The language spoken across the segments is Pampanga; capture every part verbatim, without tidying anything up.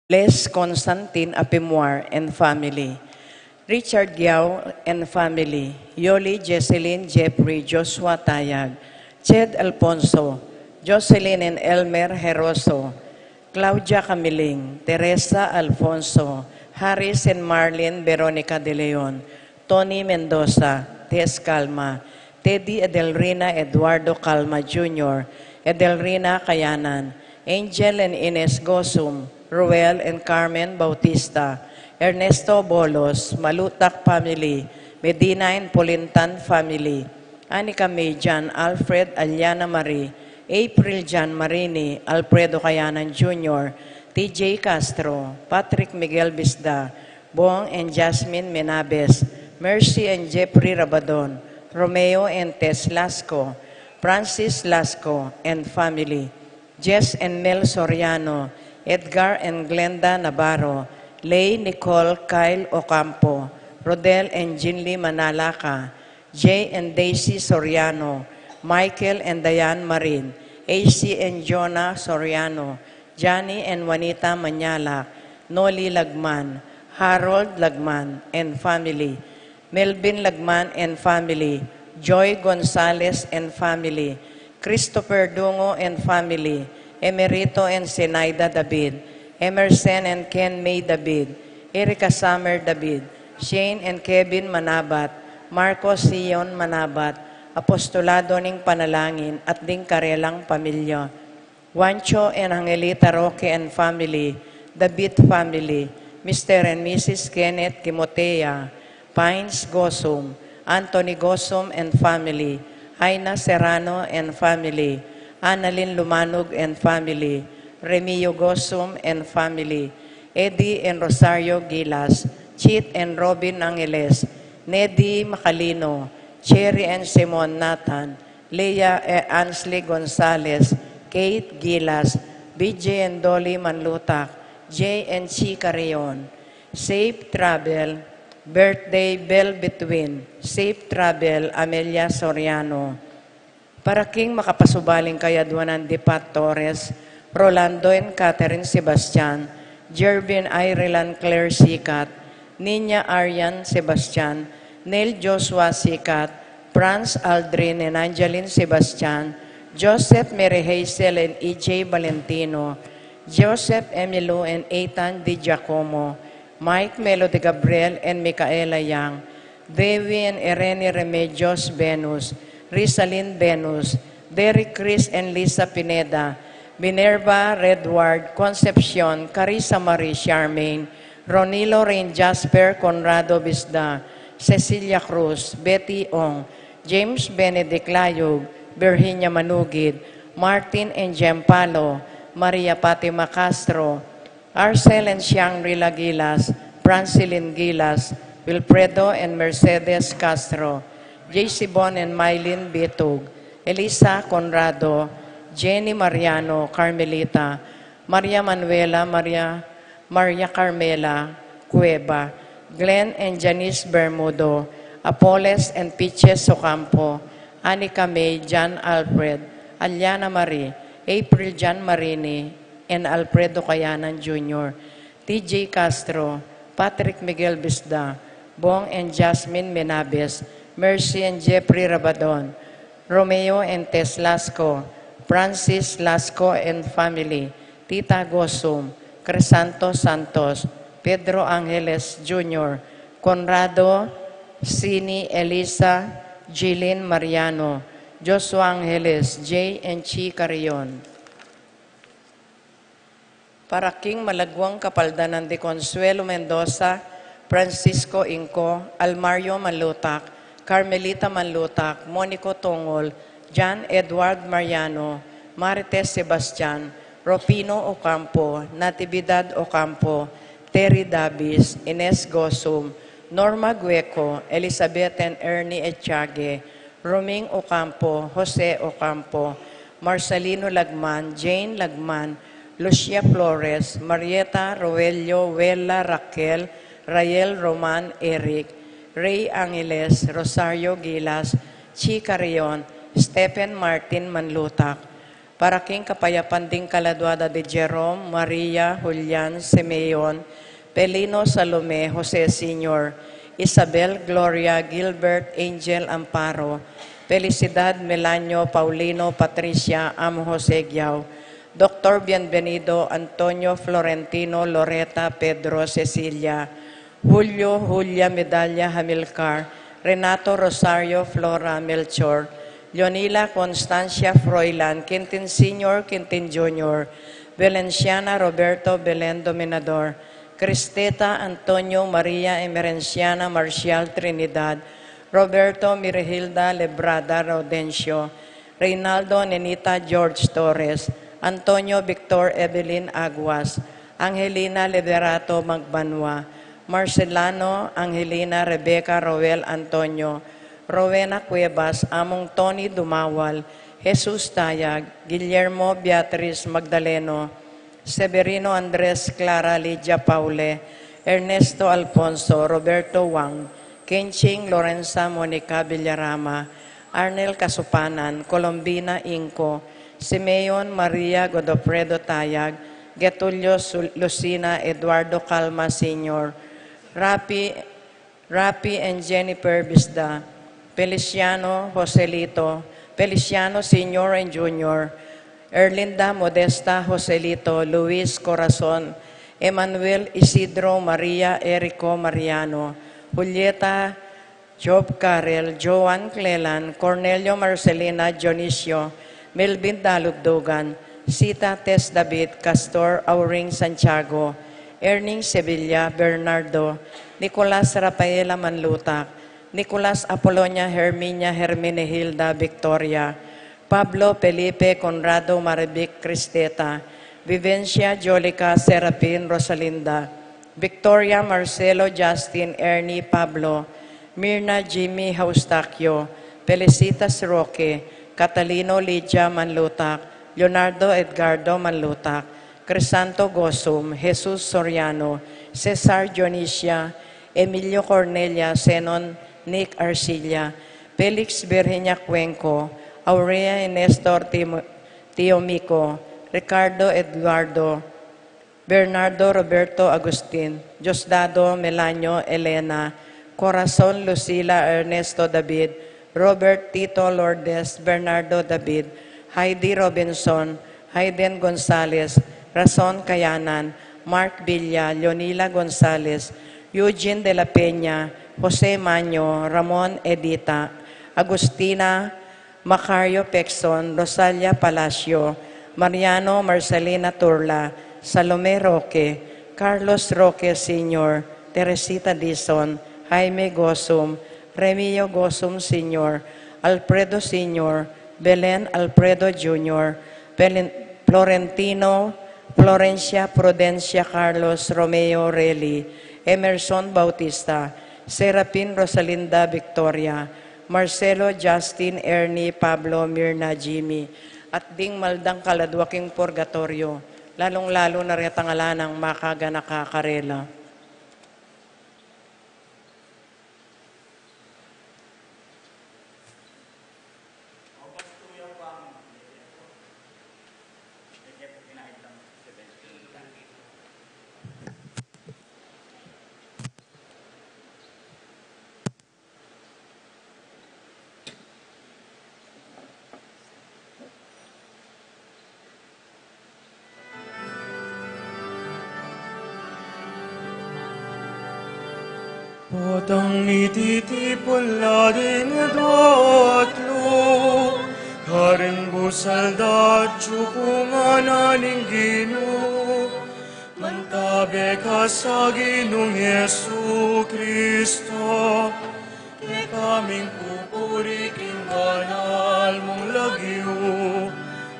Les Constantine Apimuar and family, Richard Giao and family, Yoli Jesselyn Jeffrey Joshua Tayag, Ched Alfonso, Jocelyn and Elmer Heroso, Claudia Camiling, Teresa Alfonso, Harris and Marlene Veronica de Leon, Tony Mendoza, Tess Calma, Teddy Edelrina Eduardo Calma Junior, Edelrina Kayanan, Angel and Ines Gosum, Ruel and Carmen Bautista, Ernesto Bolos, Malutak family, Medina and Polintan family, Anika May, John Alfred, Aliana Marie, April John Marini, Alfredo Kayanan Junior, T J Castro, Patrick Miguel Bisda, Bong and Jasmine Menabes, Mercy and Jeffrey Rabadon, Romeo and Tess Lasco, Francis Lasco and family, Jess and Mel Soriano, Edgar and Glenda Navarro, Lay, Nicole, Kyle Ocampo, Rodel and Jinly Manalaca, Jay and Daisy Soriano, Michael and Diane Marin, A C and Jonah Soriano, Johnny and Juanita Manyalak, Noli Lagman, Harold Lagman and family, Melvin Lagman and family, Joy Gonzalez and family, Christopher Dungo and family, Emerito and Zenaida David, Emerson and Ken May David, Erica Summer David, Shane and Kevin Manabat, Marco Sion Manabat, Apostolado ning Panalangin at ding karelang pamilya. Juancho and Angelita Roque and family, David family, Mister and Missus Kenneth Timotea, Pines Gosum, Anthony Gosum and family, Aina Serrano and family, Annalyn Lumanog and family, Remio Gosum and family, Eddie and Rosario Gilas, Chit and Robin Angeles, Neddy Macalino, Cherry and Simon Nathan, Leah and Ansley Gonzalez, Kate Gilas, B J and Dolly Manlutak, Jay and Chi Carrion. Safe travel, birthday bell between, safe travel, Amelia Soriano. Para king makapasubaling kayadwanan di Pat Torres, Rolando and Catherine Sebastian, Jervin Ireland Claire Sikat, Nina Arian Sebastian, Neil Joshua Sikat, Franz Aldrin and Angeline Sebastian, Joseph Mary Hazel and E J Valentino, Joseph Emilio and Ethan Di Giacomo, Mike Melody Gabriel and Micaela Yang, Dewi and Ereni Remedios Venus, Rizalin Venus, Derek Chris and Lisa Pineda, Minerva Redward Concepcion, Carissa Marie Charmaine, Ronilo Rain Jasper Conrado Bisda, Cecilia Cruz, Betty Ong, James Benedict Layug, Virginia Manugid, Martin and Jem Palo, Maria Fatima Castro, Arcel and Shangri-La Gilas, Francilin Gilas, Wilfredo and Mercedes Castro, J C Bon and Mylene Bitug, Elisa Conrado, Jenny Mariano, Carmelita, Maria Manuela, Maria, Maria Carmela Cueva, Glenn and Janice Bermudo, Apoles and Piches Ocampo, Anika May, John Alfred, Aliana Marie, April John Marini, and Alfredo Kayanan Junior, T J Castro, Patrick Miguel Bisda, Bong and Jasmine Menabes, Mercy and Jeffrey Rabadon, Romeo and Tess Lasco, Francis Lasco and family, Tita Gosum, Crisanto Santos, Pedro Angeles Junior, Conrado, Sini, Elisa, Jilin Mariano, Joshua Angeles, Jay and Chi Carrion. Para king malagwang kapaldanan di Consuelo Mendoza, Francisco Inco, Almario Manlutak, Carmelita Manlutak, Monico Tungol, John Edward Mariano, Marites Sebastian, Rufino Ocampo, Natividad Ocampo, Terry Davis, Ines Gosum, Norma Gueco, Elizabeth and Ernie Echage, Roming Ocampo, Jose Ocampo, Marcelino Lagman, Jane Lagman, Lucia Flores, Marieta Roelio, Wela Raquel, Rael Roman, Eric, Ray Angeles, Rosario Gilas, Chi Carrion, Stephen Martin Manlutak, Para king kapayapan ding kaladua da di Jerome, Maria, Julian, Simeon, Pelino, Salome, Jose Senior, Isabel, Gloria, Gilbert, Angel, Amparo, Felicidad, Melanio, Paulino, Patricia, Amo Jose Giao, Doktor Bienvenido, Antonio, Florentino, Loreta, Pedro, Cecilia, Julio, Julia, Medalla, Hamilcar, Renato, Rosario, Flora, Melchor, Leonila, Constancia, Froilan, Quintin Senior, Quintin Junior, Valenciana, Roberto, Belen, Dominador, Cristeta, Antonio, Maria, Emerenciana, Marcial, Trinidad, Roberto, Mirhilda, Lebrada, Rodencio, Reynaldo, Nenita, George Torres, Antonio, Victor, Evelyn, Aguas, Angelina, Liberato, Magbanua, Marcelano, Angelina, Rebecca, Roel, Antonio, Rowena Cuevas, Among Tony Dumawal, Jesus Tayag, Guillermo, Beatriz, Magdaleno, Severino, Andres, Clara, Lydia, Paule, Ernesto, Alfonso, Roberto, Wang, Kenching, Lorenza, Monica, Villarama, Arnel, Kasupanan, Colombina, Inco, Simeon, Maria, Godofredo, Tayag, Getulio, Sul-, Lucina, Eduardo, Calma Senior, Rapi, Rapi and Jennifer Bisda, Feliciano, Joselito, Feliciano Senior and Junior, Erlinda, Modesta, Joselito, Luis, Corazon, Emmanuel, Isidro, Maria, Erico, Mariano, Julieta, Job, Karel, Joan, Clelan, Cornelio, Marcelina, Dionisio, Melvin, Dalugdugan, Sita, Tess, David, Castor, Auring, Santiago, Erning, Sevilla, Bernardo, Nicolas, Rafaela, Manlutak, Nicolas, Apolonia, Herminia, Hermenegilda, Victoria, Pablo, Felipe, Conrado, Marivic, Cristeta, Vivencia, Jolica, Serafin, Rosalinda, Victoria, Marcelo, Justin, Ernie, Pablo, Mirna, Jimmy, Eustaquio, Felicitas, Roque, Catalino, Lydia, Manlutak, Leonardo, Edgardo, Manlutak, Crisanto, Gosum, Jesus, Soriano, Cesar, Dionisia, Emilio, Cornelia, Zenon, Nick, Arcilia, Felix, Virginia, Cuenco, Aurea, Nestor, Timo-, Tio Mico, Ricardo, Eduardo, Bernardo, Roberto, Agustin, Diosdado, Melanio, Elena, Corazon, Lucila, Ernesto, David, Robert, Tito, Lourdes, Bernardo, David, Heidi, Robinson, Hayden, Gonzales, Rason, Kayanan, Mark, Villa, Leonila, Gonzales, Eugene, De La Peña, Jose, Manyo, Ramon, Edita, Agustina, Macario, Pexon, Rosalia, Palacio, Mariano, Marcelina, Turla, Salome, Roque, Carlos, Roque Senior, Teresita, Dizon, Jaime, Gosum, Remio, Gosum Senior, Alfredo Senior, Belen, Alfredo Junior, Pelen-, Florentino, Florencia, Prudencia, Carlos, Romeo, Reli, Emerson, Bautista, Serapin, Rosalinda, Victoria, Marcelo, Justin, Ernie, Pablo, Mirna, Jimmy, at ding maldang kaladua king purgatoryo, lalung-lalu na retang ala nang makaganaka karela. Potang mititipun la ding adua at lu, karin busal datyu ku ngana ning Ginu, mantabe ka sa Ginung Jesu Kristo, kekami ing pupuri king banal mung lagyu,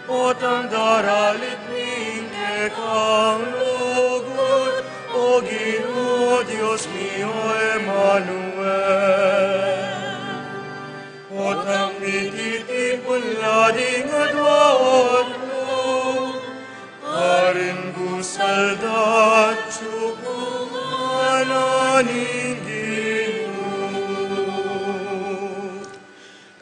potang daralit mi ing kekang lugud, O Ginu, Dios mi, O Emmanuel. Potang mititipun la ding adua at lu, karin busal datyu ku ngana ning Ginu.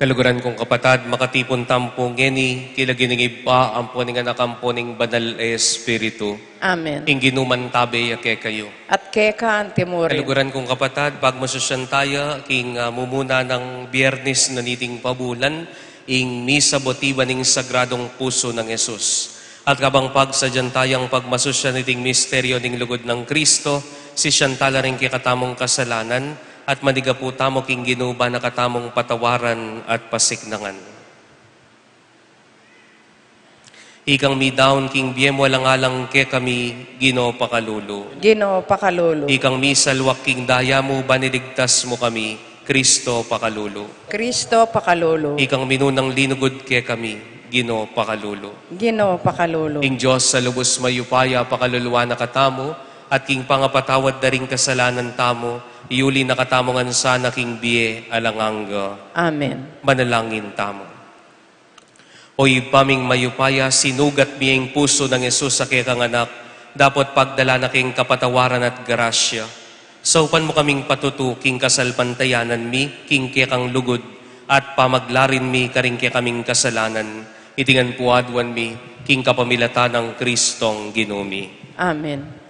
Kaluguran kung kapatad, makatipun tamu pu ngeni king lagyu ning Ibpa, ampo ning Anak, ampo ning Banal a Espiritu. Amen. Ing Ginu mantabe ya kekayu. At keka antimurin. Kaluguran kung kapatad, pagmasusyan taya king, ah, mumuna nang Biyernes na niting pabulan, ing Misa Botiva ning Sagradong Puso nang Jesus. At kabang pagsadyan tayang pagmasusyan iting misteryo ning lugud nang Kristo, sisian tala ring kekatamung kasalanan, at manigapu tamu king Ginu ban na katamung patawaran at pasiknangan. Ikang midaun king bie mu alang-alang kekami, Ginu pakalulu. Ginu pakalulu. Ikang misalwak king daya mu ban iligtas mu kami, Kristo pakalulu. Kristo pakalulu. Ikang minunang linugud kekami, Ginu pakalulu. Ginu pakalulu. Ing Dios a lubus mayupaya pakaluluan na katamu, at king pangapatawad da ring kasalanan tamu, iyuli na katamu ngan sana king bie alang angga. Amen. Manalangin tamu. O Ibpa ming mayupaya, sinugat mi ing pusu nang Jesus a kekang Anak, dapot pagdala na king kapatawaran at grasya. Saupan mu kaming patutu king kasalpantayanan mi king kekang lugud, at pamaglarin mi karing kekaming kasalanan, iti ngan pu aduan mi king kapamilatan nang Kristong Ginu mi. Amen.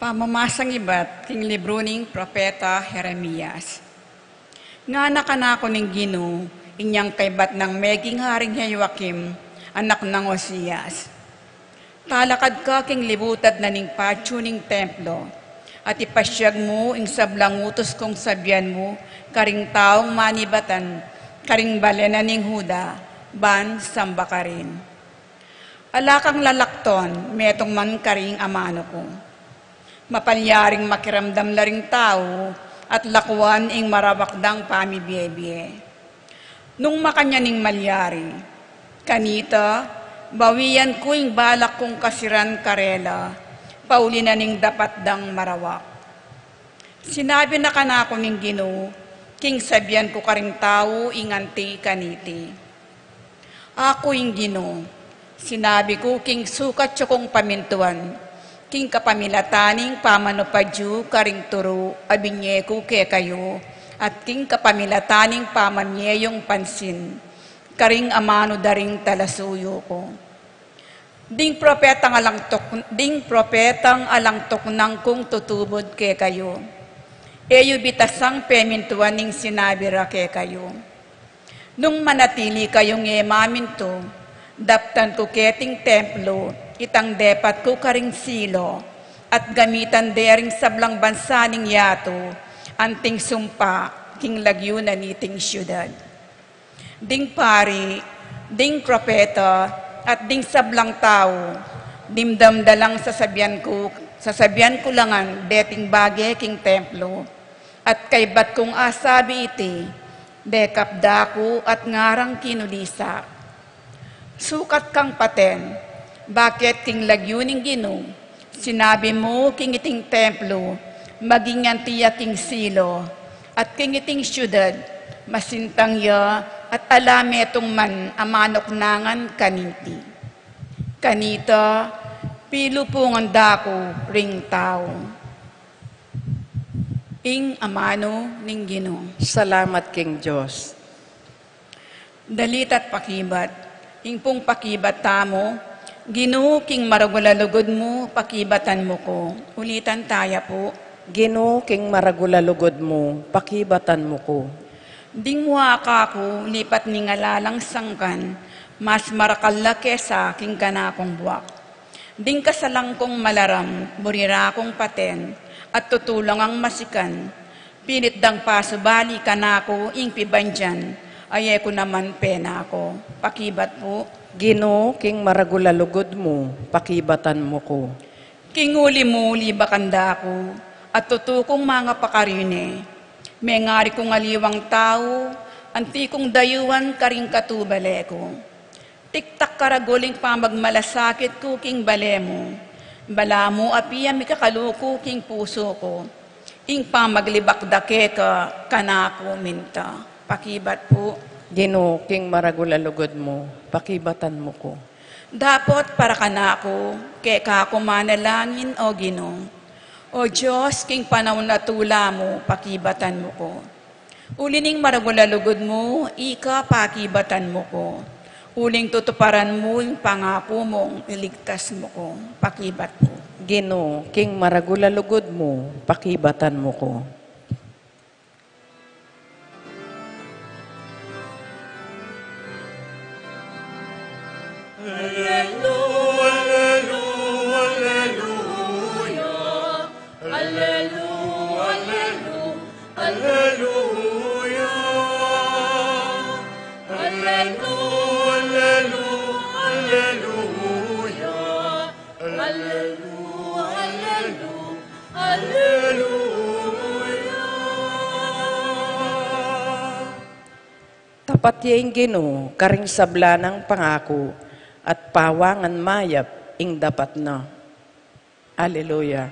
Pamamasang ibat king libru ning Propeta Jeremias. Ngana kanaku ning Ginu, inyang kaybat nang meging Haring Joachim, anak nang Ozias. Talakad ka king libutad na ning patyu ning templo, at ipasyag mu ing sablang utus kung sabian mu karing taung manibatan karing bale na ning Juda, ban samba karin. Ala kang lalakton, metung man karing amanu ku. Mapalyaring makiramdam la ring tau, at lakuan ing marawak dang pamibie-bie. Nung makanyan ing malyari, kanita, bawian ku ing balak kung kasiran karela, pauli na ning dapat dang marawak. Sinabi na kanaku ning Ginu, king sabian ku karing tau ing anti kaniti. Aku ing Ginu, sinabi ku king sukat yu kung pamintuan, king kapamilatan ning pamanupad yu karing turu a binye ku kekayu, at king kapamilatan ning pamamie yung pansin karing amanu da ring talasuyu ku. Ding propetang alang tuk-, ding propetang alang tuknang kung tutubud kekayu. E yu bitasang pemintuan ing sinabi ra kekayu. Nung manatili kayung e mamintu, daptan ku keting templo itang depat ku karing Silo, at gamitan de ring sablang bansa ning yatu anting sumpa king lagyu na niting siudad. Ding pari, ding propeta, at ding sablang tau, dimdam da lang sasabian ku, sasabian ku la ngan deting bage king templo. At kaybat kung asabi iti, dekap da ku at ngarang kinulisa. Sukat kang paten, baket king lagyu ning Ginu, sinabi mu king iting templo, maging anti ya king Silo, at king iting siudad, masintang ya, at ala metung man a manuknangan kaniti. Kanita, pilupungan da ku ring tau. Ing amanu ning Ginu. Salamat king Dios. Dalita't pakibat. Ing pung pakibat tamu, Ginu, king maragul a lugud mu, pakibatan mu ku. Ulitan taya pu. Ginu, king maragul a lugud mu, pakibatan mu ku. Ding muaka ku, lipat ning alalang sangkan, mas marakal la kesa king kanakung buak. Ding kasalan kung malaram, buri ra kung paten, at tutu la ngang masikan. Pinit dang pasubali kanaku ing pibandian, a e ku naman penako. Pakibat pu. Ginu, king maragul a lugud mu, pakibatan mu ku. King uli mu, libakan da ku, at tutu kung mangapakarine. Mengari kung aliwang tau, anti kung dayuan karing katubale ku. Tiktak karagul ing pamagmalasakit ku king bale mu. Balamu a pia mikakaluku king pusu ku. Ing pamaglibak da keka kanaku minta. Pakibat pu. Ginu, king maragul a lugud mu, pakibatan mu ku. Dapot para kanaku, keka ku manalangin, O Ginu. O Dios, king panaun a tula mu, pakibatan mu ku. Uli ning maragul a lugud mu, ika pakibatan mu ku. Uling tutuparan mu ing pangaku mung iligtas mu ku. Pakibat pu. Ginu, king maragul a lugud mu, pakibatan mu ku. Alleluia, alleluia, alleluia, alleluia. Alleluia, alleluia, alleluia, alleluia, alleluia. Tapat ya ing Ginu karing sabla nang pangaku, at pawangan mayap ing dapat na. Alleluia.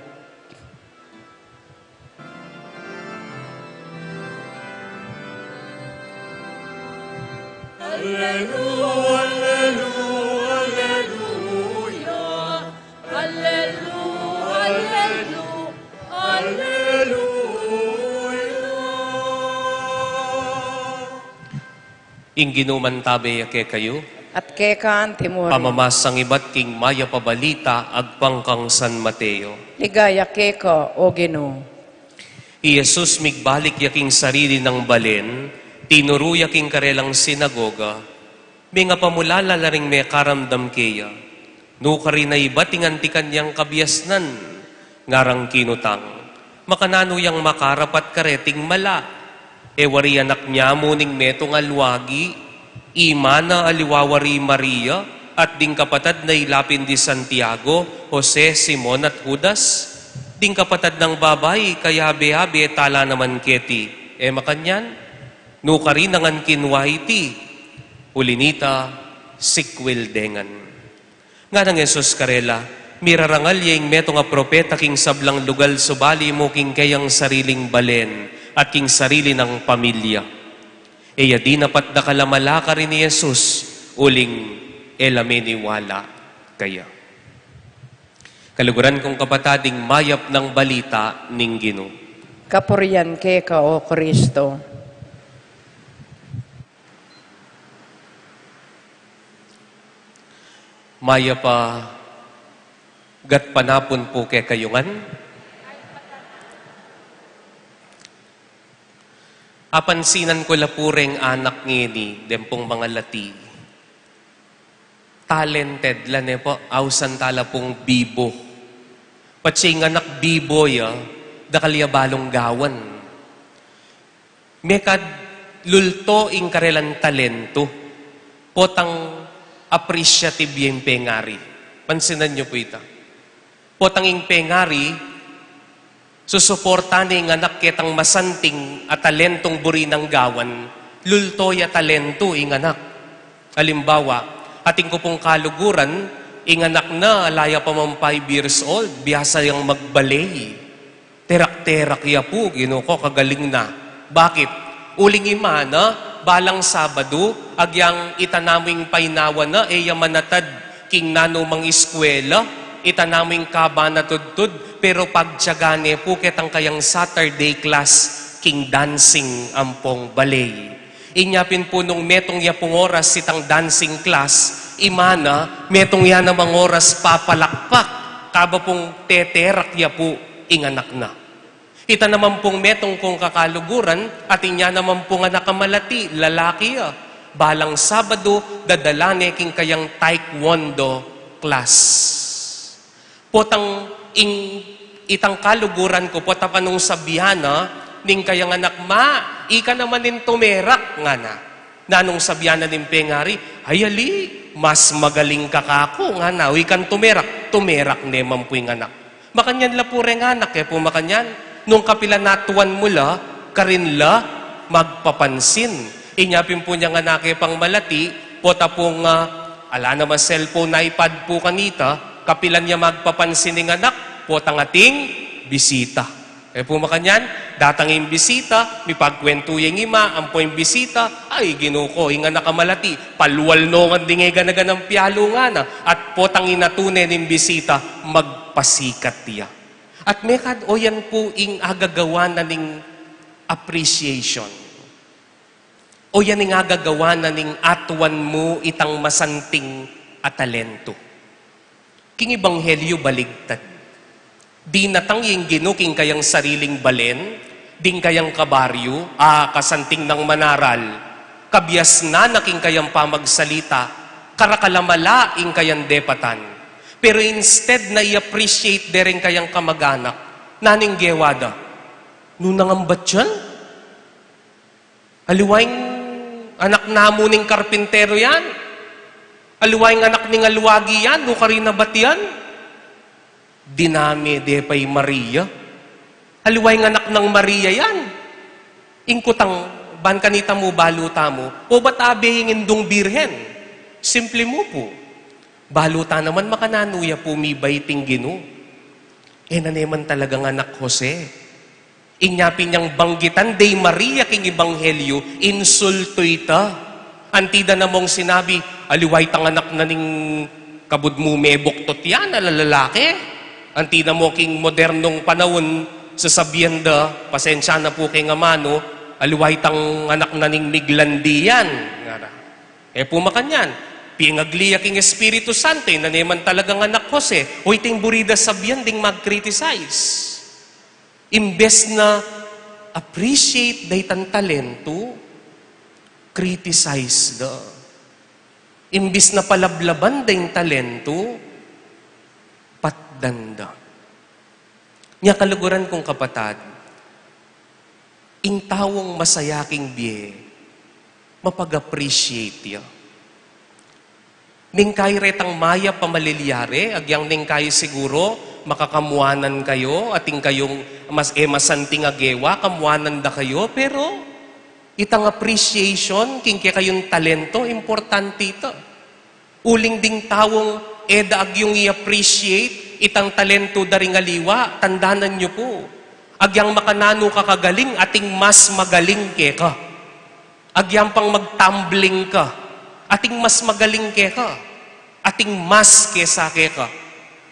Alleluia, alleluia, alleluia, alleluia, alleluia. Ing Ginu mantabe ya kekayu. At keka anti mu rin. Pamamasang ibat king mayap a balita agpang kang San Mateo. Ligaya keka, O Ginu. I Jesus migbalik ya king sarili nang balen, tinuru ya king karelang sinagoga, mengapamulala la ring mekaramdam keya. Nukarin a ibat ing anti kanyang kabiasnan, ngarang kinutang, makananu yang makarapat kareting mala? E wari anak nya mu ning metung a luagi? Ima na aliwa wari Maria, at ding kapatad na i lapin di Santiago, Jose, Simon, at Judas? Ding kapatad nang babai, kayabe-abe tala naman keti, e makanyan? Nukarin a ngan kinua iti, uli na nita, sikwil de ngan. Nganang Jesus karela, mirarangal ya ing metung a propeta king sablang lugal, subali mu king keyang sariling balen at king sarili nang pamilya. E ya dinapat dakal a mala karin i Jesus, uling e la meniwala keya. Kaluguran kung kapatad, ing mayap nang balita ning Ginu. Kapurian keka, O Kristo. Mayap a gatpanapun pu kekayu ngan. Apansinan ku la pu reng anak ngeni, deng pung mangalati. Talented la ne pu, ausan tala pung bibo. Patse ing anak bibo ya, dakal ya balung gawan. Mekad lulto ing karelang talentu, potang appreciative ya ing pengari. Pansinan yu pu ita. Potang ing pengari, susuportan ne ing anak ketang masanting a talentung buri nang gawan, lulto ya talentu ing anak. Alimbawa, atin ku pung kaluguran, ing anak na, ala ya pa mang five years old, biasa yang magbaley. Terak-terak ya pu, Ginu ku, kagaling na. Bakit? Uling ima na, balang Sabadu, agyang ita namung painawa na, e ya manatad king nanumang eskwela, ita namung kaba na tudtud, pero pagtiyaga ne pu ketang kayang Saturday class king dancing ampong baley. Inya pin pu nung metung ya pung oras itang dancing class, ima na, metung ya namang oras papalakpak, kaba pung teterak ya pu ing anak na. Ita naman pung metung kung kakaluguran, atin ya naman pung anak a malati, lalaki ya. Balang Sabadu, dadala ne king kayang taekwondo class. Potang ing, itang kaluguran ku, pota pa nung sabian na ning kayang anak, "Ma, ika naman ing tumerak," ngana. Nanung sabian na ning pengari, "Ay, ali, mas magaling ka kaku," ngana, "o ikang tumerak." Tumerak ne man pu ing anak. Makanyan la pu reng anak, e pu makanyan. Nung kapilan a tuan mu la, karin la magpapansin. Inya pin pu inyang anak e pang malati, pota pung, ah, ala naman cellphone, iPad pu kanita, kapilan ya magpapansin ing anak, potang ating bisita. E pu makanyan, datang ing bisita, mipagkwentu ya ing ima, ampo ing bisita, "Ay, Ginu ku, ing anak a malati, palual no ngan ding e gana-ganang pialungan na, at potang inatune ning bisita, magpasikat ya." At mekad, o yan pu ing agagawa na ning appreciation. O yan ing agagawa na ning atuan mu itang masanting a talentu. King ebanghelyu baligtad. Dinatang ya ing Ginu king kayang sariling balen, ding kayang kabaryu, a kasanting nang manaral, kabiasnan na king kayang pamagsalita, karakal a mala ing kayang depatan. Pero instead na i-appreciate de ring kayang kamag-anak, nanu ing gewa da? "Nu nang ambat yan? Aliwa ing anak namu ning karpintero yan? Aliwa ing anak ning alwagi yan? Nu karin abat yan?" Diname de pa i Maria. "Aliwa ing anak nang Maria yan?" Ing kutang, ban kanita mu, balu tamu, obat abe ing indung birhen? Simple mu pu. Balu ta naman makananu ya pu mibait ing Ginu. E na ne man talagang anak Jose. Inya pin yang banggitan de i Maria king ebanghelyu, insultu ita. Anti da na mung sinabi, "Aliwa itang anak na ning kabud mu mebuktot yan, a lalaki." Anti na mu king modernong panaun, sasabian da, pasensya na pu keng amanu, "Aliwa itang anak na ning miglandi yan." Ngara. E pu makanyan, pingagli ya king Espiritu Santo, e na ne man talagang anak Jose. O iting buri da sabian ding mag-criticize. Imbes na appreciate da itang talentu, criticize da. Imbes na palablaban da ing talentu, patdan da. Nya kaluguran kung kapatad, ing taung masaya king bie, mapag-appreciate ya. Neng kayi retang mayap a malilyari, agyang neng kayi siguru, makakamuanan kayu, atin kayung mas, e masanting a gewa, kamuanan da kayu, pero itang appreciation, king kekayung talento, importante ita. Uling ding taung e da agyung i-appreciate itang talento da ring aliwa, tandanan yu pu. Agyang makananu ka kagaling, ating mas magaling keka. Agyang pang mag-tumbling ka, ating mas magaling keka. Ating mas kesa keka.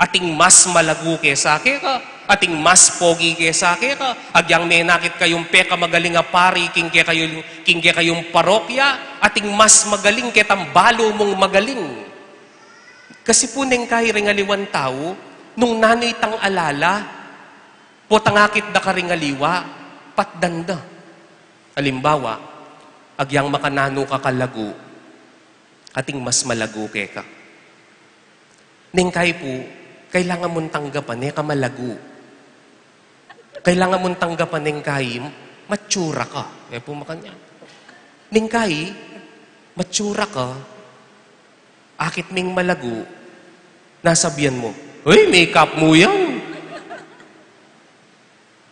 Ating mas malagu kesa keka. Ating mas pogi kesa keka. Agyang menakit kayung pekamagaling a pari king kekayu, king kekayung parokya, ating mas magaling ketang balu mung magaling. Kasi pu neng kayi ring aliwang tau, nung nanu itang alala, potang akit da karing aliwa, patdan da. Alimbawa, agyang makananu ka kalagu, ating mas malagu keka. Neng kayi pu, kailangan mung tanggapan, e ka malagu. Kailangan mung tanggapan neng kayi, matsura ka. E pu makanyan. Neng kayi, matsura ka, akit ming malagu, nasabian mu, "Uy, makeup mu yan.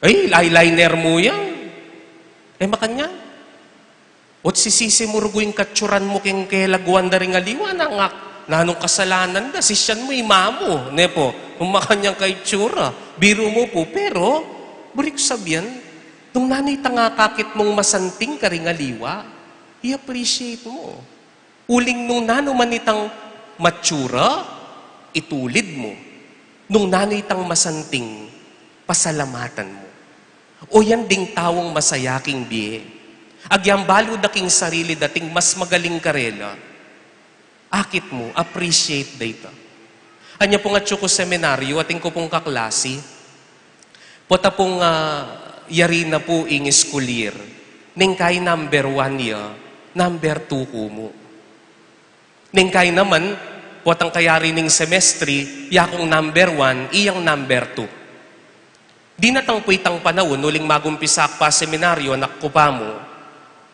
Uy, eyeliner mu yan." E makanyan. Ot sisisi mu rugu ing katsuran mu king kelaguan da ring aliwa, nangak, nanung kasalanan da, sisyan mu, ima mu, ne pu, nung makanyan ka itsura, biru mu pu, pero, buri ku sabian, nung nanu itang akakit mung masanting karing aliwa, i-appreciate mu. Uling nung nanu man itang matsura, itulid mu. Nung nanu itang masanting, pasalamatan mu. O yan ding taung masaya king bie. Agyang balu da king sarili da ating mas magaling karela. Akit mu, appreciate da ita. Anya pung atsu ku seminaryo, atin ku pung kaklasi. Pota pung, ah, yari na pu ing school year. Neng kayi number one ya, number two ku mu. Neng kayi naman, potang kayari ning semestre, yakung number one, iyang number two. Dinatang pu itang panaun, uling magumpisa ku pa seminaryo, anak ku pa mu.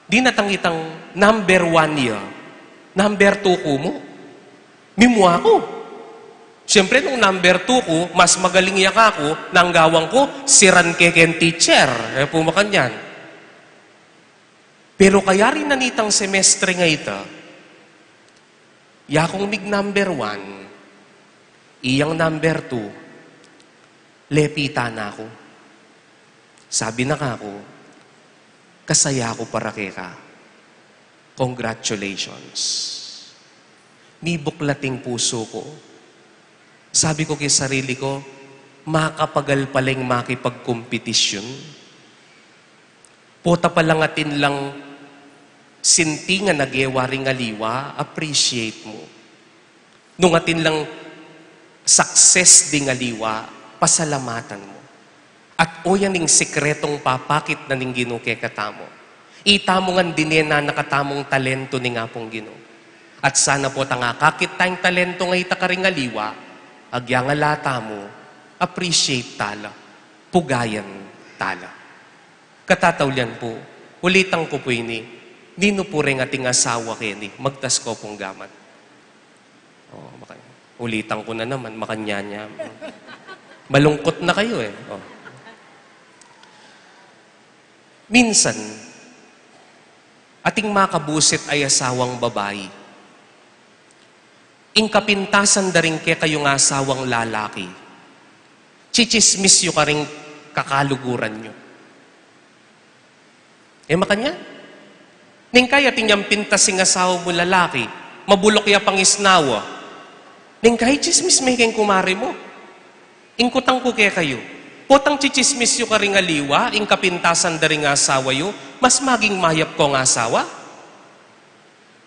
Dinatang itang number one ya, number two ku mu. Mimua ku. Siyempre, nung number two ku, mas magaling ya kaku, nanu ing gawan ku, siran ke keng teacher. E pu makanyan. Pero kayari na nitang semestre nga ita, yakung mig number one, iyang number two, lepitan na ku. Sabi na kaku, "Kasaya ku para keka. Congratulations." Mibuklat ing pusu ku. Sabi ku king sarili ku, "Makapagal pala ing makipagkompetisyun. Pota palang atin lang sintingan a gewa ring aliwa, appreciate mu. Nung atin lang success ding aliwa, pasalamatan mu." At o yan ing sikretong papakit na ning Ginu kekatamu. Itamu ngan dine na na katamung talento ning Apung Ginu. At sana potang akakit tang talento a ita karing aliwa, agyang ala tamu, appreciate tala, pugayan tala. Katataulian pu, ulitan ku pu ini, ninu pu reng ating asawa keni, magtas ko pung gamat. Oh, maka-, ulitan ku na naman, makanyan ya. Malungkot na kayu e. Oh. Minsan, ating makabusit a asawang babai. Ing kapintasan da ring kekayung asawang lalaki, chichismis yu karing kakaluguran yu. E makanyan? Neng kai atin yang pintas ing asawa mu lalaki, mabulok ya pangisnawa. Neng kai chismis me keng kumare mu. Ing kutang ku kekayu, potang chichismis yu karing aliwa, ing kapintasan da ring asawa yu, mas maging mayap kong asawa?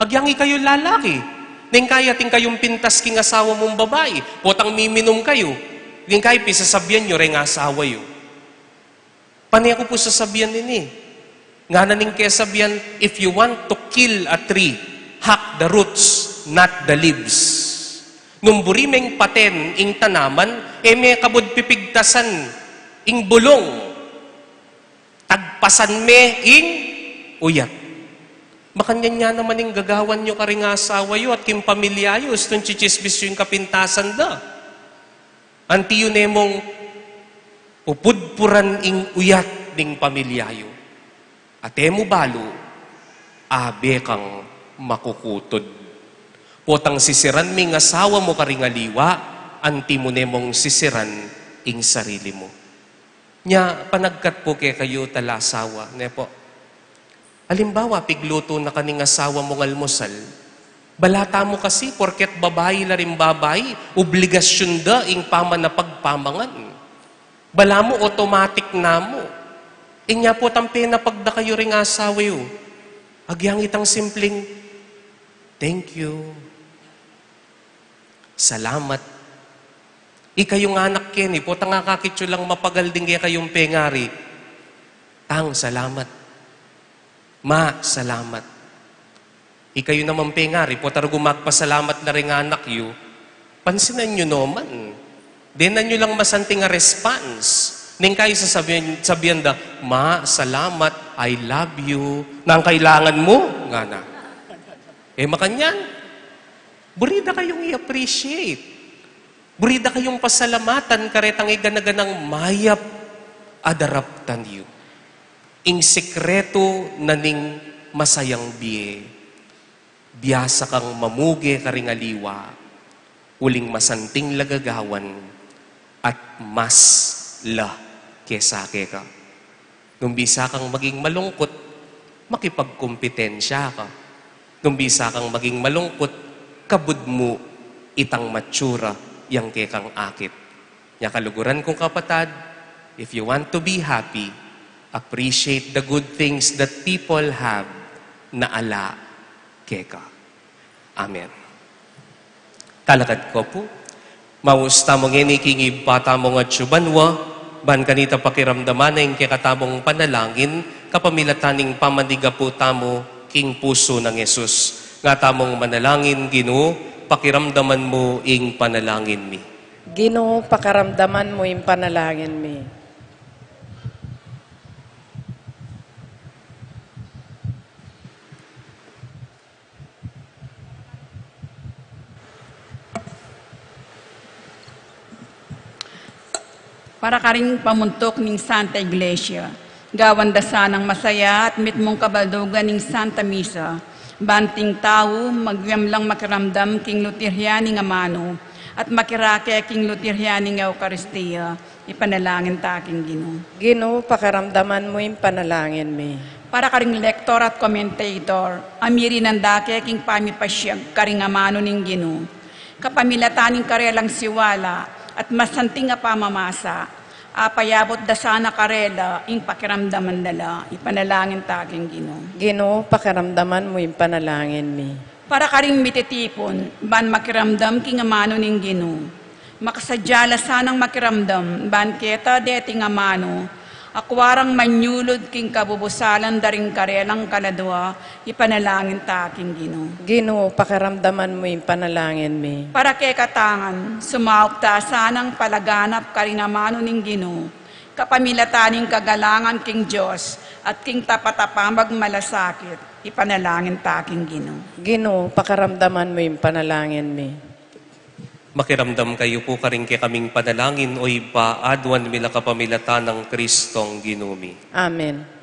Agyang ikayu lalaki, neng kai atin kayung pintas king asawa mung babai, potang miminum kayu, neng kai pisasabian yu reng asawa yu. Pane ku pu sasabian ini. Ngana ning kesabian, "If you want to kill a tree, hack the roots, not the leaves." Nung buri meng paten ing tanaman, e me kabud pipigtasan ing bulung. Tagpasan me ing uyat. Makanyan ya naman ing gagawan yu karing asawa yu at king pamilya yu, ustung chichismis yu ing kapintasan da. Anti yu ne mung pupudpuran ing uyat ning pamilya yu. At e mu balu, abe kang makukutud. Potang sisiran me ing asawa mu karing aliwa, anti mu ne mung sisiran ing sarili mu. Nya, panagkat pu kekayu talasawa, ne pu? Alimbawa, piglutu na ka ning asawa mung almusal. Bala tamu kasi, porket babai la ring babai, obligasyun da ing pamanapag pamangan. Bala mu, automatic na mu. Inya potang penapag da kayu ring asawa yu, agyang itang simpling, "Thank you. Salamat." Ikayung anak keni, potang akakit yu lang mapagal ding kekayung pengari, "Tang, salamat. Ma, salamat." Ikayu namang pengari, potang rugu magpasalamat na ring anak yu, pansinan yu no man. Denan yu lang masanting a response. Neng kai sasabian, sabian da, "Ma, salamat, I love you. Nang kailangan mu?" ngana. E makanyan? Buri da kayung i-appreciate. Buri da kayung pasalamatan karetang igana-ganang mayap a daraptan yu. Ing sikretu na ning masayang bie, biasa kang mamuge karing aliwa, uling masanting la gagawan at mas la kesa keka. Nung bisa kang maging malungkut, makipagkumpitensya ka. Nung bisa kang maging malungkut, kabud mu itang matsura yang kekang akit. Nya kaluguran kung kapatad, if you want to be happy, appreciate the good things that people have na ala keka. Amen. Talakad ko pu. Maus tamu ngeni king Ibpa tamung atsu banua, ban kanita pakiramdaman na ing kekatamung panalangin, kapamilatan ning pamanigapu tamu king pusu nang Jesus. Nga tamung manalangin, Ginu, pakiramdaman mu ing panalangin mi. Ginu, pakiramdaman mu ing panalangin mi. Para karing pamuntuk ning Santa Iglesia, gawan da sanang masaya at mitmung kabaldugan ning Santa Misa, ban ating tau, agyang makiramdam king lutirya ning amanu, at makirake king lutir ya ning Eukaristia, ipanalangin ta king Ginu. Ginu, pakiramdaman mu ing panalangin mi. Para karing lektor at komentator, a mirinan da ke king pamipasyag karing amanu ning Ginu, kapamilatan ning karelang siwala at masanting a pamamasa, apayabut da sana karela ing pakiramdaman da la, ipanalangin ta king Ginu. Ginu, pakiramdaman mu ing panalangin mi. Para karing mititipun ban makiramdam king amanu ning Ginu, makasadya la sanang makiramdam ban keta deting amanu a kuarang manyulud king kabubusalan da ring karelang kaladua, ipanalangin ta king Ginu. Ginu, pakiramdaman mu ing panalangin mi. Para kekatang ngan, sumaup ta sanang palaganap karing amanu ning Ginu, kapamilatan ning kagalangan king Dios at king tapat a pamagmalasakit, ipanalangin ta king Ginu. Ginu, pakiramdaman mu ing panalangin mi. Makiramdam kayu pu karing kekaming panalangin, O Ibpa, aduan mi la kapamilatan nang Kristong Ginu mi. Amen.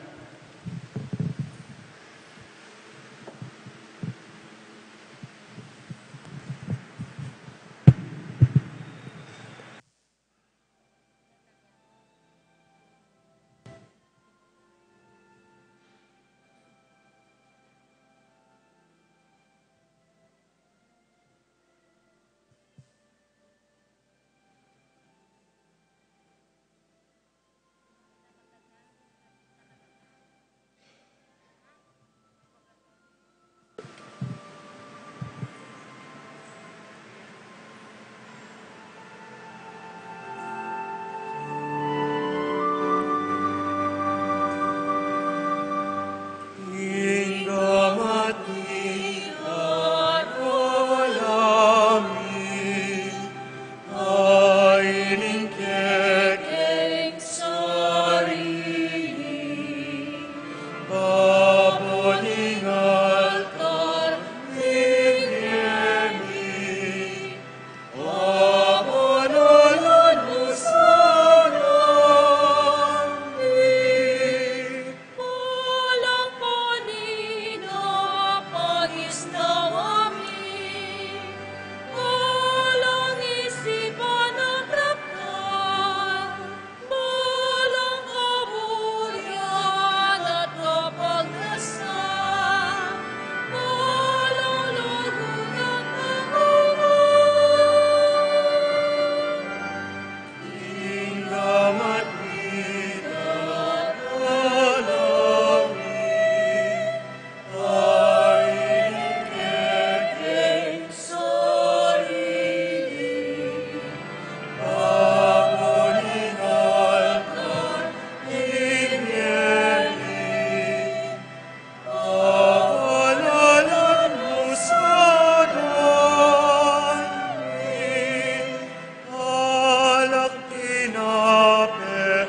Alak tinape,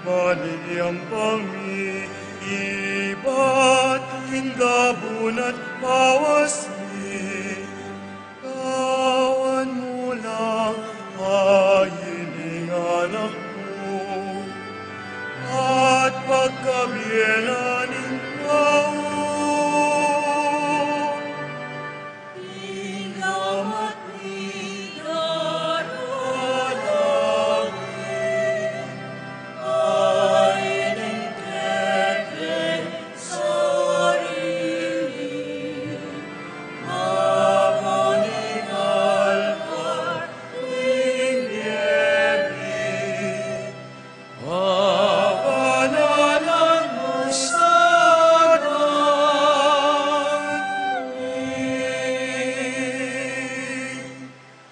malilyang pamiibat, ing gabun at bawas mi. Gawan mu lang a ining anak mu, at pagkabie na ning tau.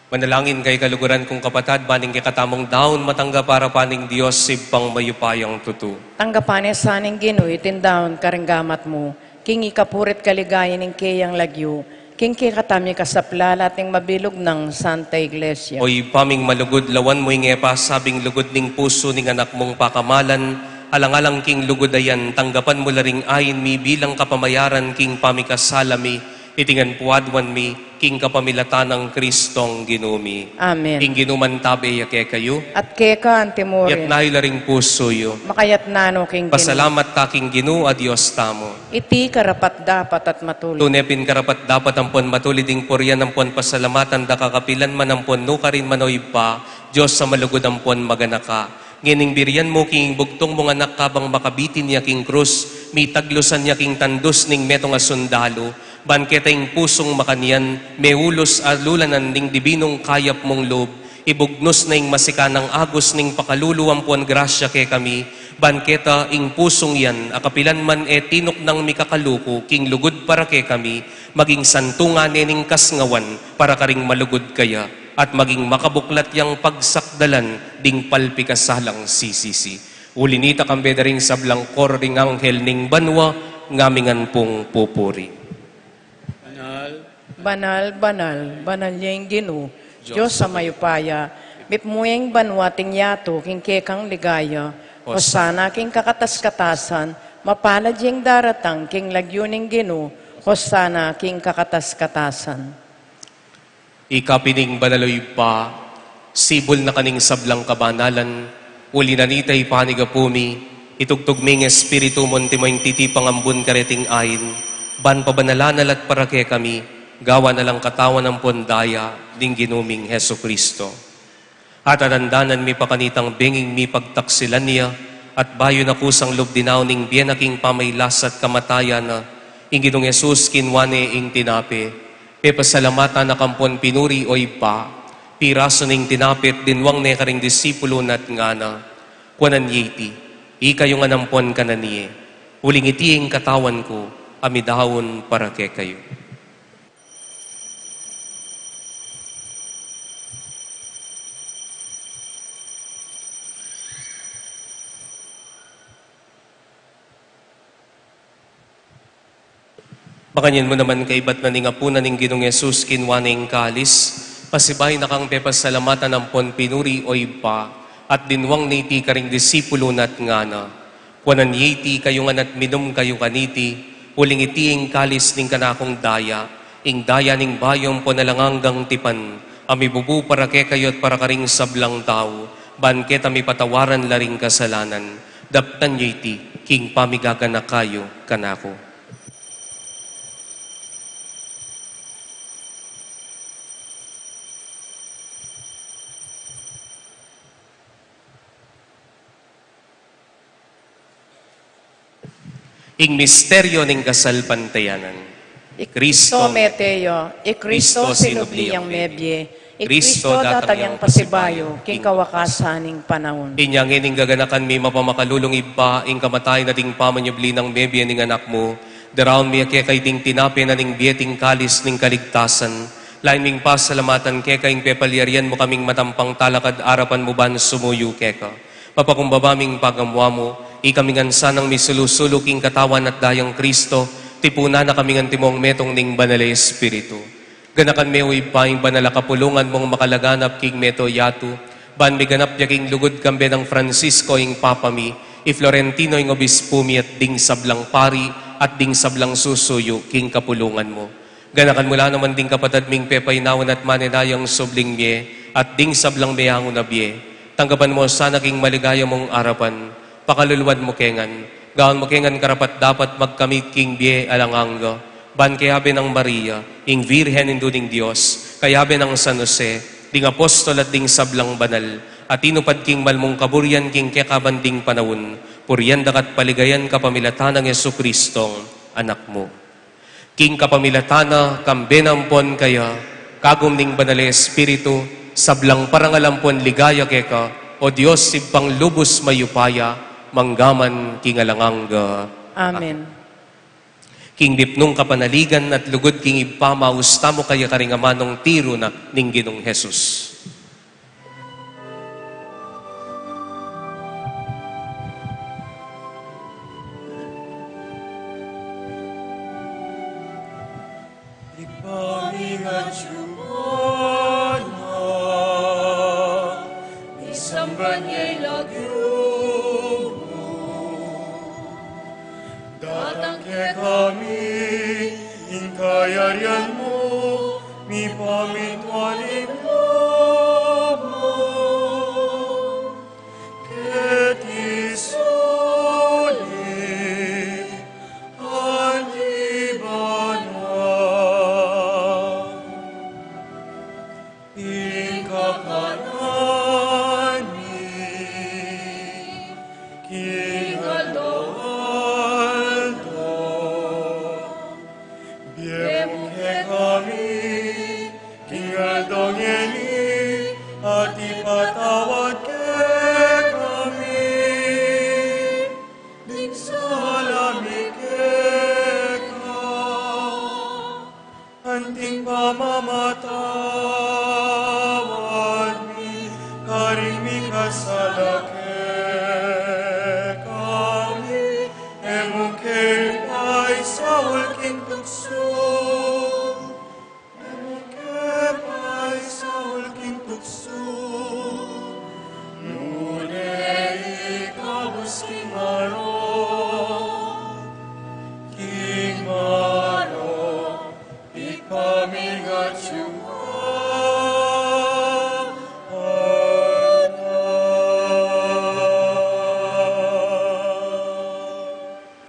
Manalangin kayu kaluguran kung kapatad, ban ing kekatamung daun matanggap arapan ning Dios Ibpang mayupayang tutu. Tanggapan na sa ning Ginu iting daun karing gamat mu, king ikapuri't kaligayan ning keyang lagyu, king kekatami kasaplalan at ning mabilug nang Santa Iglesia. O Ibpa ming malugud, lawan mu ing e pasabing lugud ning pusu ning Anak mung pakamalan, alang-alang king lugud a yan, tanggapan mu la ring ain mi bilang kapamayaran king pamikasala mi, Iti ngan pu aduan mi, king kapamilatan nang Kristong Ginu mi. Amen. Ing Ginu mantabe ya kekayu. At keka antimurin. Itas yu la ring pusu yu. Makayatna no king Ginu. Pasalamat ta king Ginu a Dios tamu. Iti karapat-dapat at matulid. Tune pin karapat-dapat ampon matulid ing purian ampon pasalamatan da ka kapilan man ampon nukarin man, o Ibpa, Dios a malugud ampon maganaka. Ngening burian mu king bugtung mung Anak, kabang makabitin ya king krus, mitaglusan ya king tandus ning metung a sundalu, ban keta ing pusung makanyan, meulus a lulanan ning dibinung kayap mung lub, ibugnus na ing masikanang agus ning pakalulu ampon grasya kekami, ban keta ing pusung yan, a kapilan man e tinuknang mikakaluku king lugud para kekami, maging santungan ne ning kasngawan para karing malugud kaya, at maging makabuklat yang pagsakdalan ding palpikasalang sisisi. Uli nita, kambe da ring sablang koro ding anghel ning banua, ngamingan pung pupuri. Banal, banal, banal, banal ya ing Ginu, Dios a mayupaya, mipmu ya ing banua at ing yatu king kekang ligaya. Hosana king kakatas-katasan, mapalad ya ing daratang king lagyu ning Ginu, Hosana king kakatas-katasan. Ika pin ing banal, o Ibpa, sibul na ka ning sablang kabanalan, uli na nita ipanyawad mi, itugtug me ing Espiritu mu antimo ing titipang ambun kareting ain, ban pabanalan na la at para kekami, gawan na lang katawan ampon daya ning Ginu ming Jesucristo. At atandanan mi pa kanitang benging mipagtaksilan ya, at bayu na kusang lub dinaun ing bie na king pamailas at kamatayan na, ing Ginung Jesus kinua ne ing tinape, pepasalamatan na ka ampon pinuri, o Ibpa, pirasu ne ing tinape at dinwang ne karing disipulu na at ngana, kuanan ye iti, ikayu ngan ampon kanan ye, uling iti ing katawan ku, a midaun para kekayu. Makanyan mu naman kaibat na ning apunan ing Ginung Jesus, kinua ne ing kalis, pasibayu na kang pepasalamatan ampon pinuri, o Ibpa, at dinwang ne iti karing disipulu na at ngana, kuanan ye iti ikayu ngan at minum kayu kaniti, uling iti ing kalis ning kanakung daya, ing daya ning bayu ampon alang anggang tipan, a mibubu para kekayu at para karing sablang tau, ban keta mipatawaran la ring kasalanan. Daptan ye iti king pamigaganaka yu kanaku. Ing misteryo ning kasalpantayanan. I Kristo mete ya, i Kristo sinubli yang mebie, i Kristo datang yang pasibayu king kawakasan ning panaun. Inya ngeni gaganakan mi, mapamakalulung Ibpa, ing kamatayan at ing pamanyubli nang mebie ning Anak mu, daraun mi keka iting tinape na ning bie at ing kalis ning kaligtasan, lalu ming pasalamatan keka ing pepalyarian mu kaming matampang talakad arapan mu ban sumuyu keka. Mapakumbaba ming pagamuan mu, ikami ngan sanang misulu-sulu king katawan at dayang Kristo, tipunan na kami ngan antimong metung ning Banal a Espiritu. Ganakan me, o Ibpa, ing banal a kapulungan mung makalaganap king meto yatu, ban miganap ya king lugud kambe nang Francisco ing Papa mi, i Florentino ing Obispu mi at ding sablang pari, at ding sablang susuyu king kapulungan mu. Ganakan mu la naman ding kapatad ming pepainawan at manenayang subling mie, at ding sablang meangun a bie. Tanggapan mu sana king maligaya mung arapan, pakaluluan mu ke ngan, gawan mu ke ngan karapat-dapat magkamit king bie alang angga, ban kayabe nang Maria, ing Virgen Indu ning Dios, kayabe nang San Jose, ding apostol at ding sablang banal, a tinupad king mal mung kaburian king kekaban ding panaun, purian da ka at paligayan kapamilatan nang Jesucristong Anak mu. King kapamilatan na, kambe na ampon kaya, kagum ning Banal a Espiritu, sablang parangal ampon ligaya keka, o Dios Ibpang lubus mayupaya, mangga man king alang angga. Amen. King mipnung kapanaligan at lugud king Ibpa, maus tamu kaya karing amanung tiru na ning Ginung Jesus. Ibpa mi, atsu ka na, misamban ya ing lagyu mu, datang kekami ing Kayarian mu, mipamintuan ing lub mu, keti sulip anti banua. Ing kakanan mi king aldo-aldo, ibie mu kekami king aldo ngeni, at ipatawad kekami ding sala mi keka, anting pamamatawad mi karing mikasala kekami, e mu ke paisaul king tuksu, e mu ke paisaul king tuksu, nune ikabus king marok, king marok ing pamigat yu.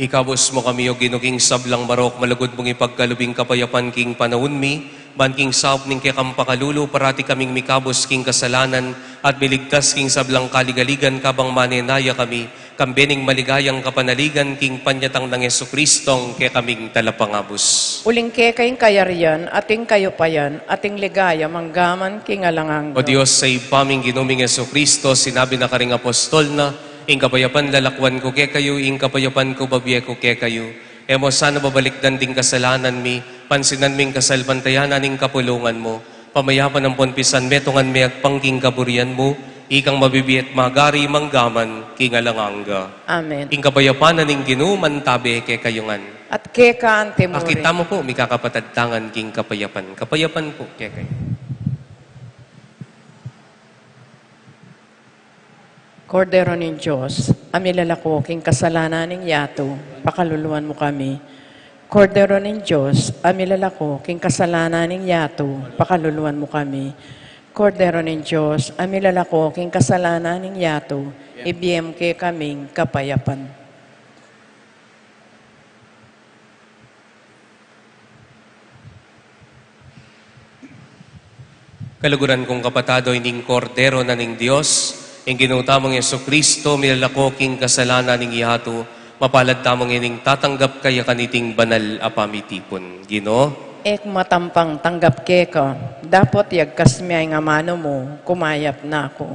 Ikabus mu kami, O Ginu, king sablang marok, malugud mung ipagkalub ing kapayapan king panaun mi, ban king saup ning kekang pakalulu, parati kaming mikabus king kasalanan, at miligtas king sablang kaligaligan, kabang manenaya kami kambe ning maligayang kapanaligan king panyatang nang Jesucristong kekaming Talapangabus. Uling keka ing kayarian, at ing kayupayan, at ing ligaya, manggaman king alang angga. O Dios, sa Ibpa ming Ginu ming Jesucristo, sinabi na karing apostol na, ing kapayapan lalakwan ku kekayu, ing kapayapan ku babie ku kekayu. E mu sana babalikdan ding kasalanan mi, pansinan mu ing kasalpantayanan ning kapulungan mu. Pamayapan ampon pisanmetungan me agpang king kaburian mu, ikang mabibie at magari manggaman king alang angga. Amen. Ing kapayapan na ning Ginu mantabe kekayu ngan. At keka anti mu rin. Akit tamu pu, mikakapatad tangan king kapayapan. Kapayapan pu kekayu. Kordero ning Dios, a milalako king kasalanan ning yatu, pakaluluan mu kami. Kordero ning Dios, a milalako king kasalanan ning yatu, pakaluluan mu kami. Kordero ning Dios, a milalako king kasalanan ning yatu, ibie mu kekaming kapayapan. Kaluguran kung kapatad, o ining Kordero na ning Dios, ing Ginu tamung Jesucristo, milalako king kasalanan ning yatu, mapalad tamu ngening tatanggap kaya kaniting banal a pamitipun. Ginu, e ku matampang tanggap keka, dapot yagkas me ing amanu mu, kumayap na ku.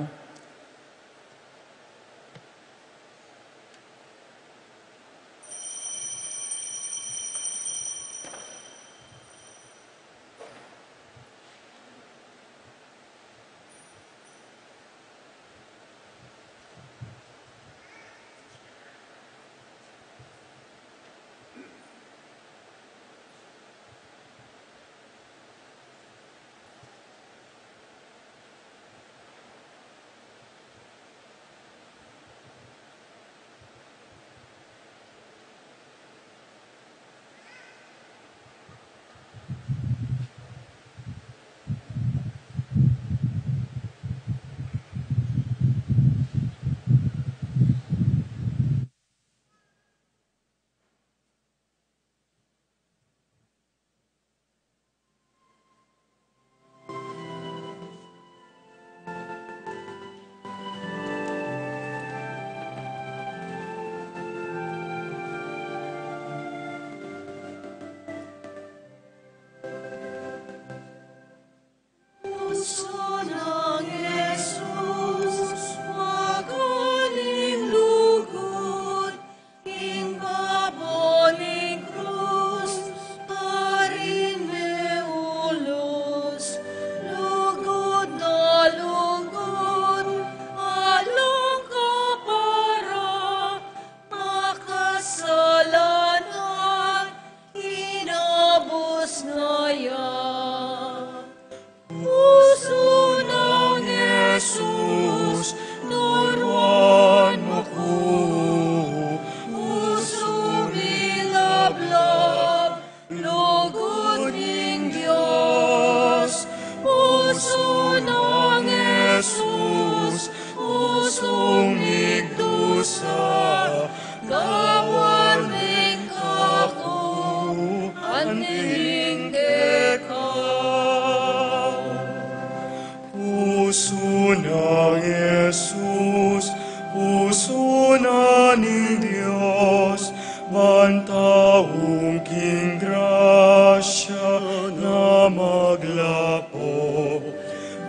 Ban taung king grasya na maglapo,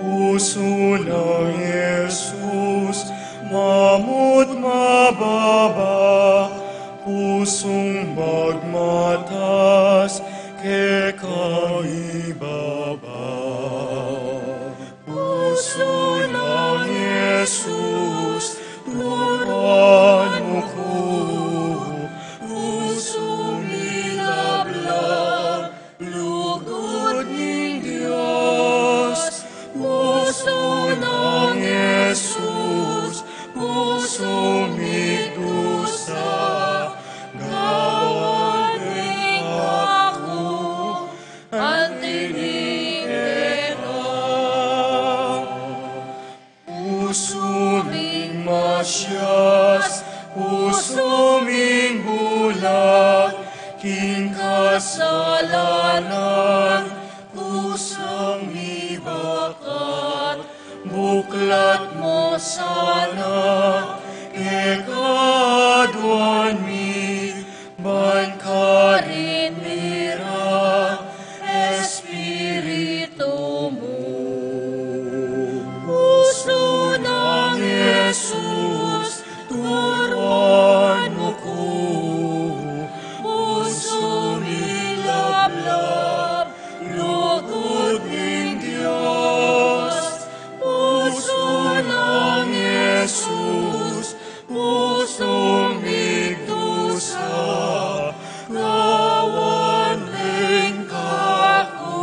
pusu nang Jesus mamut mababa, pusung magmatas kekang ibaba. Pusu nang Jesus, turuan mu ku. Pusu mi lablab, lugud ning Dios. Pusu nang Jesus, pusu mi dusa. Gawan deng aku, anti ning keka. Pusu ming masias, pusu ming bulag, king kasalanan kusang mibakat, buklat mu sana, kekaaduan mi, ban karin mi ra, Espiritu mu. Pusu nang Jesus, turuan mu ku. Pusu mi lablab, lugud ning Dios. Pusu nang Jesus, pusung migdusa, gawan deng kaku,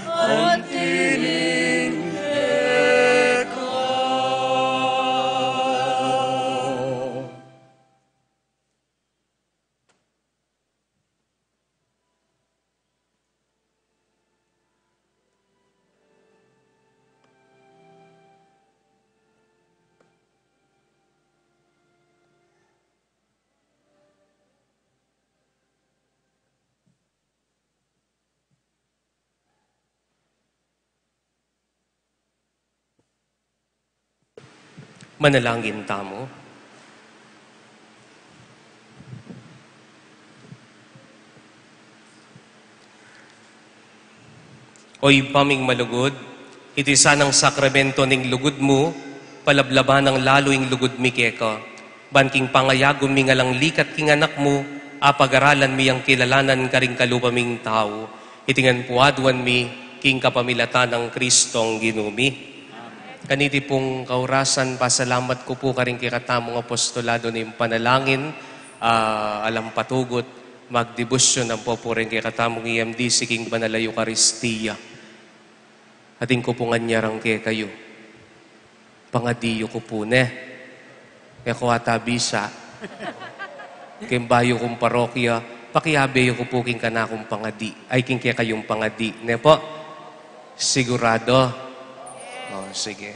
anti ning keka. Manalangin tamu. O Ibpa ming malugud, iti sanang sakramento ning lugud mu, palablaban nang lalu ing lugud mi keka. Ban king pangayagum ming alang likat king Anak mu, apagaralan mi yang kilalanan karing kalupa ming tau. Iti ngan pu aduan mi king kapamilatan nang Kristong Ginu mi. Kaniti pung kaurasan, pasalamat ku pu karing kekatamung apostolado ning panalangin, ah, alang patugut, magdebosyon ampo pu ring kekatamung E M D C king Banal a Eukaristia. Atin ku pung anyarang kekayu. Pangadi yu ku pu, ne? E ku ata bisa. King bayu kung parokya, pakiabe yu ku pu king kanakung pangadi. Ay, king kekayung pangadi, ne pu? Sigurado? O, sige.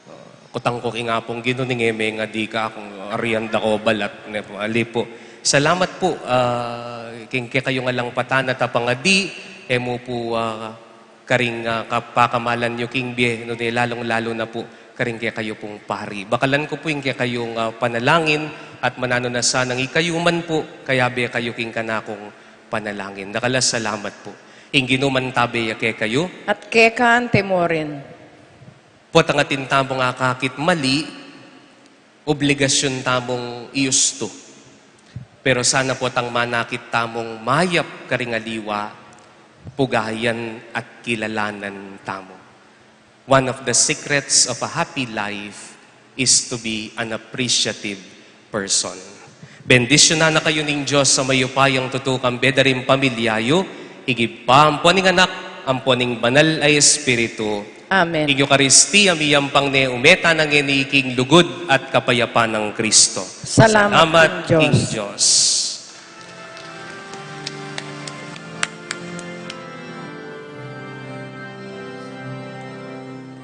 O, kutang ku king Apung Ginu, ning e mengadi ka, kung arian da ku balat, ne pu? Ali pu. Salamat pu, ah, king kekayung alang patana ta pangadi, e mu pu, ah, karing, ah, kapakamalan yu king bie, nune lalung-lalu na pu karing kekayu pung pari. Bakalan ku pu ing kekayung, ah, panalangin, at mananu na sanang ikayu man pu, kayabe kayu king kanakung panalangin. Dakal a salamat pu. Ing Ginu mantabe ya kekayu. At keka naman murin. Potang atin tamung akakit mali, obligasyun tamung iustu. Pero sana potang manakit tamung mayap karing aliwa, pugayan at kilalanan tamu. One of the secrets of a happy life is to be an appreciative person. Bendisyunan na kayu ning Dios a mayupayang tutu, kambe da ring pamilya yu, ing Ibpa, ampo ning Anak, ampo ning Banal a Espiritu. Amen. Ing Eukaristia miyampang ne, ume tana ngeni king lugud at kapayapan nang Kristo. Salamat king Dios. Salamat king Dios.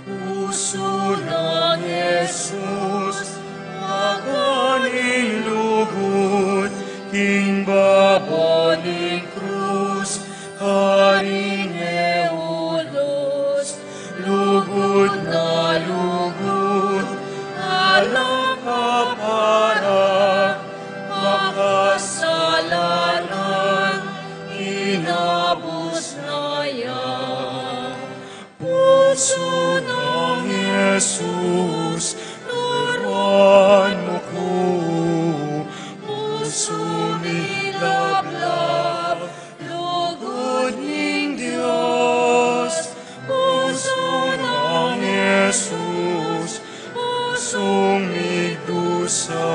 Pusu nang Jesus, agang ing lugud, king babo ning krus, karin e ulus, lugud na lugud, alang kapara, maka- Jesus, turuan mu ku, pusu mi lablab, lugud ning Dios, pusu nang Jesus, pusung migdusa.